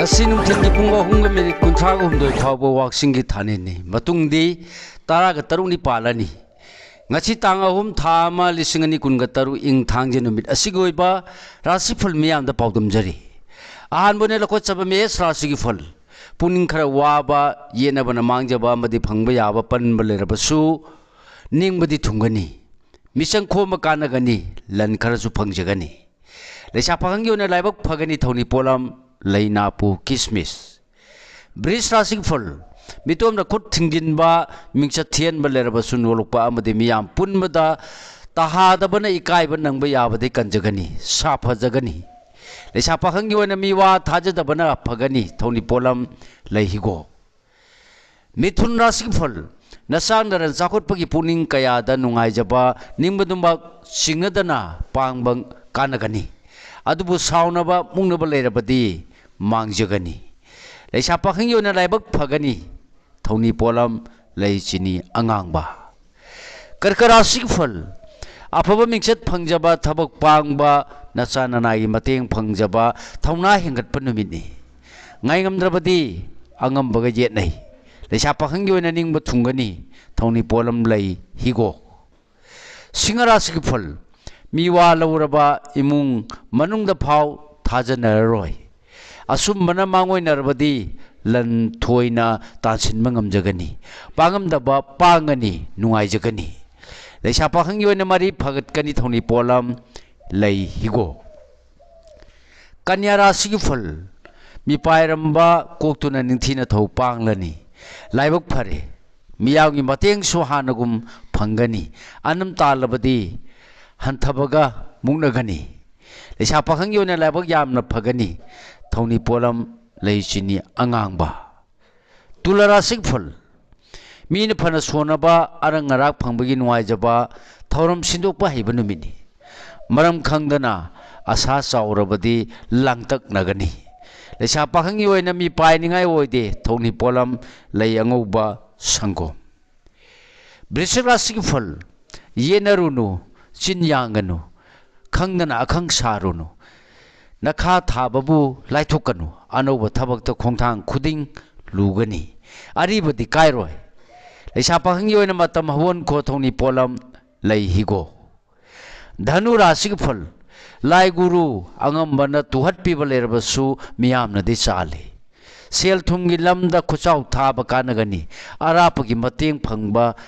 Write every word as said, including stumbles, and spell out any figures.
ꯉꯁꯤ ꯅꯨꯡꯊꯤꯜꯒꯤ ꯄꯨꯡ ꯑꯍꯨꯝꯒ ꯃꯤꯅꯤꯠ ꯀꯨꯟꯊ꯭ꯔꯥꯒ ꯍꯨꯝꯗꯣꯏ ꯐꯥꯎꯕ ꯋꯥꯛꯆꯤꯡꯒꯤ ꯊꯥꯅꯤꯅꯤ꯫ ꯃꯇꯨꯡꯗꯤ ꯇꯔꯥꯒ ꯇꯔꯨꯛꯅꯤ ꯄꯥꯜꯂꯅꯤ꯫ ꯉꯁꯤ ꯇꯥꯡ ꯑꯍꯨꯝ, ꯊꯥ ꯑꯃ, ꯂꯤꯁꯤꯡ ꯑꯅꯤ ꯀꯨꯟꯒ ꯇꯔꯨꯛ ꯏꯪ ꯊꯥꯡꯖ ꯅꯨꯃꯤꯠ ꯑꯁꯤꯒꯤ ꯑꯣꯏꯕ ꯔꯥꯁꯤꯐꯜ ꯃꯤꯌꯥꯝꯗ ꯄꯥꯎꯗꯝꯖꯔꯤ꯫ ꯑꯍꯥꯟꯕ ꯑꯣꯏꯅ ꯂꯧꯈꯠꯆꯕ ꯃꯦꯁ ꯔꯥꯁꯤꯒꯤ ꯐꯜ꯫ ꯄꯨꯛꯅꯤꯡ ꯈꯔ ꯋꯥꯕ, ꯌꯦꯠꯅꯕꯅ ꯃꯥꯡꯖꯕ ꯑꯃꯗꯤ ꯐꯪꯕ ꯌꯥꯕ ꯄꯟꯕ ꯂꯩꯔꯕꯁꯨ ꯅꯤꯡꯕꯗꯤ ꯊꯨꯡꯒꯅꯤ꯫ ꯃꯤꯆꯪ ꯈꯣꯝꯕ ꯀꯥꯟꯅꯒꯅꯤ, ꯂꯟ ꯈꯔꯁꯨ ꯐꯪꯖꯒꯅꯤ꯫ ꯂꯩꯁꯥ ꯄꯥꯈꯪꯒꯤ ꯑꯣꯏꯅ ꯂꯥꯏꯕꯛ ꯐꯒꯅꯤ, ꯊꯧꯅꯤ ꯄꯣꯠꯂꯝ ꯂꯩ, ꯅꯥꯄꯨ, ꯀꯤꯁꯃꯤꯁ꯫ ꯕ꯭ꯔꯤꯖ ꯔꯥꯁꯤꯒꯤ ꯐꯜ꯫ ꯃꯤꯇꯣꯝꯅ ꯈꯨꯠ ꯊꯤꯡꯖꯤꯟꯕ, ꯃꯤꯡꯆꯠ ꯊꯤꯍꯟꯕ ꯂꯩꯔꯕꯁꯨ ꯅꯣꯂꯨꯛꯄ ꯑꯃꯗꯤ ꯃꯤꯌꯥꯝ ꯄꯨꯟꯕꯗ ꯇꯍꯥꯗꯕꯅ ꯏꯀꯥꯏꯕ ꯅꯪꯕ ꯌꯥꯕꯗꯤ ꯀꯟꯖꯒꯅꯤ, ꯁꯥꯐꯖꯒꯅꯤ꯫ ꯂꯩꯁꯥ ꯄꯥꯈꯪꯒꯤ ꯑꯣꯏꯅ ꯃꯤꯋꯥ ꯊꯥꯖꯗꯕꯅ ꯐꯒꯅꯤ, ꯊꯧꯅꯤ ꯄꯣꯠꯂꯝ ꯂꯩ, ꯍꯤꯒꯣꯛ꯫ ꯃꯤꯊꯨꯟ ꯔꯥꯁꯤꯒꯤ ꯐꯜ꯫ ꯅꯆꯥ ꯅꯔꯟ ꯆꯥꯎꯈꯠꯄꯒꯤ ꯄꯨꯛꯅꯤꯡ ꯀꯌꯥꯗ ꯅꯨꯡꯉꯥꯏꯖꯕ, ꯅꯤꯡꯕꯗꯨꯃꯛ ꯆꯤꯡꯅꯗꯅ ꯄꯥꯡꯕ ꯀꯥꯟꯅꯒꯅꯤ꯫ ꯑꯗꯨꯕꯨ ꯁꯥꯎꯅꯕ ꯃꯨꯛꯅꯕ ꯂꯩꯔꯕꯗꯤ ꯃꯥꯡꯖꯒꯅꯤ꯫ ꯂꯩꯁꯥ ꯄꯥꯈꯪꯒꯤ ꯑꯣꯏꯅ ꯂꯥꯏꯕꯛ ꯐꯒꯅꯤ꯫ ꯊꯧꯅꯤ ꯄꯣꯠꯂꯝ ꯂꯩ, ꯆꯤꯅꯤ ꯑꯉꯥꯡꯕ꯫ ꯀꯔꯀ ꯔꯥꯁꯤꯒꯤ ꯐꯜ꯫ ꯑꯐꯕ ꯃꯤꯡꯆꯠ ꯐꯪꯖꯕ, ꯊꯕꯛ ꯄꯥꯡꯕ, ꯅꯆꯥ ꯅꯅꯥꯏꯒꯤ ꯃꯇꯦꯡ ꯐꯪꯖꯕ, ꯊꯧꯅꯥ ꯍꯦꯟꯒꯠꯄ ꯅꯨꯃꯤꯠꯅꯤ꯫ ꯉꯥꯏꯉꯝꯗ꯭ꯔꯕꯗꯤ ꯑꯉꯝꯕꯒ ꯌꯦꯠꯅꯩ꯫ ꯂꯩꯁꯥ ꯄꯥꯈꯪꯒꯤ ꯑꯣꯏꯅ ꯅꯤꯡꯕ ꯊꯨꯡꯒꯅꯤ꯫ ꯊꯧꯅꯤ ꯄꯣꯠꯂꯝ ꯂꯩ, ꯍꯤꯒꯣꯛ꯫ ꯁꯤꯡꯍ ꯔꯥꯁꯤꯒꯤ ꯐꯜ꯫ ꯃꯤꯋꯥ ꯂꯧꯔꯕ ꯏꯃꯨꯡ ꯃꯅꯨꯡꯗ ꯐꯥꯎ ꯊꯥꯖꯅꯔꯔꯣꯏ꯫ ꯑꯆꯨꯝꯕꯅ ꯃꯥꯡꯑꯣꯏꯅꯔꯕꯗꯤ ꯂꯟ ꯊꯣꯏꯅ ꯇꯥꯟꯁꯤꯟꯕ ꯉꯝꯖꯒꯅꯤ꯫ ꯄꯥꯡꯉꯝꯗꯕ ꯄꯥꯡꯒꯅꯤ, ꯅꯨꯡꯉꯥꯏꯖꯒꯅꯤ꯫ ꯂꯩꯁꯥ ꯄꯥꯈꯪꯒꯤ ꯑꯣꯏꯅ ꯃꯔꯤ ꯐꯒꯠꯀꯅꯤ, ꯊꯧꯅꯤ ꯄꯣꯠꯂꯝ ꯂꯩ, ꯍꯤꯒꯣꯛ꯫ ꯀꯟꯌꯥ ꯔꯥꯁꯤꯒꯤ ꯐꯜ꯫ ꯃꯤꯄꯥꯏꯔꯝꯕ ꯀꯣꯛꯇꯨꯅ ꯅꯤꯡꯊꯤꯅ ꯊꯧ ꯄꯥꯡꯂꯅꯤ꯫ ꯂꯥꯏꯕꯛ ꯐꯔꯦ꯫ ꯃꯤꯌꯥꯝꯒꯤ ꯃꯇꯦꯡꯁꯨ ꯍꯥꯟꯅꯒꯨꯝ ꯐꯪꯒꯅꯤ꯫ ꯑꯅꯝ ꯇꯥꯜꯂꯕꯗꯤ ꯍꯟꯊꯕꯒ ꯃꯨꯛꯅꯒꯅꯤ꯫ ꯂꯩꯁꯥ ꯄꯥꯈꯪꯒꯤ ꯑꯣꯏꯅ ꯂꯥꯏꯕꯛ ꯌꯥꯝꯅ ꯐꯒꯅꯤ꯫ ꯊꯧꯅꯤ ꯄꯣꯠꯂꯝ ꯂꯩ, ꯆꯤꯅꯤ ꯑꯉꯥꯡꯕ꯫ ꯇꯨꯂꯥ ꯔꯥꯁꯤꯒꯤ ꯐꯜ꯫ ꯃꯤꯅ ꯐꯅ ꯁꯣꯟꯅꯕ ꯑꯔꯪ ꯑꯔꯥꯛ ꯐꯪꯕꯒꯤ ꯅꯨꯡꯉꯥꯏꯖꯕ, ꯊꯧꯔꯝ ꯁꯤꯟꯗꯣꯛꯄ ꯍꯩꯕ ꯅꯨꯃꯤꯠꯅꯤ꯫ ꯃꯔꯝ ꯈꯪꯗꯅ ꯑꯁꯥ ꯆꯥꯎꯔꯕꯗꯤ ꯂꯥꯡꯇꯛꯅꯒꯅꯤ꯫ ꯂꯩꯁꯥ ꯄꯥꯈꯪꯒꯤ ꯑꯣꯏꯅ ꯃꯤ ꯄꯥꯏꯅꯤꯡꯉꯥꯏ ꯑꯣꯏꯗꯦ, ꯊꯧꯅꯤ ꯄꯣꯠꯂꯝ ꯂꯩ ꯑꯉꯧꯕ, ꯁꯪꯒꯣꯝ꯫ ꯕ꯭ꯔꯤꯁꯤꯛ ꯔꯥꯁꯤꯒꯤ ꯐꯜ꯫ ꯌꯦꯠꯅꯔꯨꯅꯨ, ꯆꯤꯟ ꯌꯥꯡꯒꯅꯨ, ꯈꯪꯗꯅ ꯑꯈꯪ ꯁꯥꯔꯨꯅꯨ꯫ ꯅꯈꯥ ꯊꯥꯕꯕꯨ ꯂꯥꯏꯊꯣꯛꯀꯅꯨ꯫ ꯑꯅꯧꯕ ꯊꯕꯛꯇ ꯈꯣꯡꯊꯥꯡ ꯈꯨꯗꯤꯡ ꯂꯨꯒꯅꯤ, ꯑꯔꯤꯕꯗꯤ ꯀꯥꯏꯔꯣꯏ꯫ ꯂꯩꯁꯥ ꯄꯥꯈꯪꯒꯤ ꯑꯣꯏꯅ ꯃꯇꯝ ꯍꯧꯍꯟꯈꯣ, ꯊꯧꯅꯤ ꯄꯣꯠꯂꯝ ꯂꯩ ꯍꯤꯒꯣ꯫ ꯙꯅꯨ ꯔꯥꯁꯤꯒꯤ ꯐꯜ꯫ ꯂꯥꯏ ꯒꯨꯔꯨ ꯑꯉꯝꯕꯅ ꯇꯨꯍꯠꯄꯤꯕ ꯂꯩꯔꯕꯁꯨ ꯃꯤꯌꯥꯝꯅꯗꯤ ꯆꯥꯜꯂꯤ꯫ ꯁꯦꯜ ꯊꯨꯝꯒꯤ ꯂꯝꯗ ꯈꯨꯠꯆꯥꯎ ꯊꯥꯕ ꯀꯥꯟꯅꯒꯅꯤ꯫ ꯑꯔꯥꯞꯄꯒꯤ ꯃꯇꯦꯡ ꯐꯪꯕ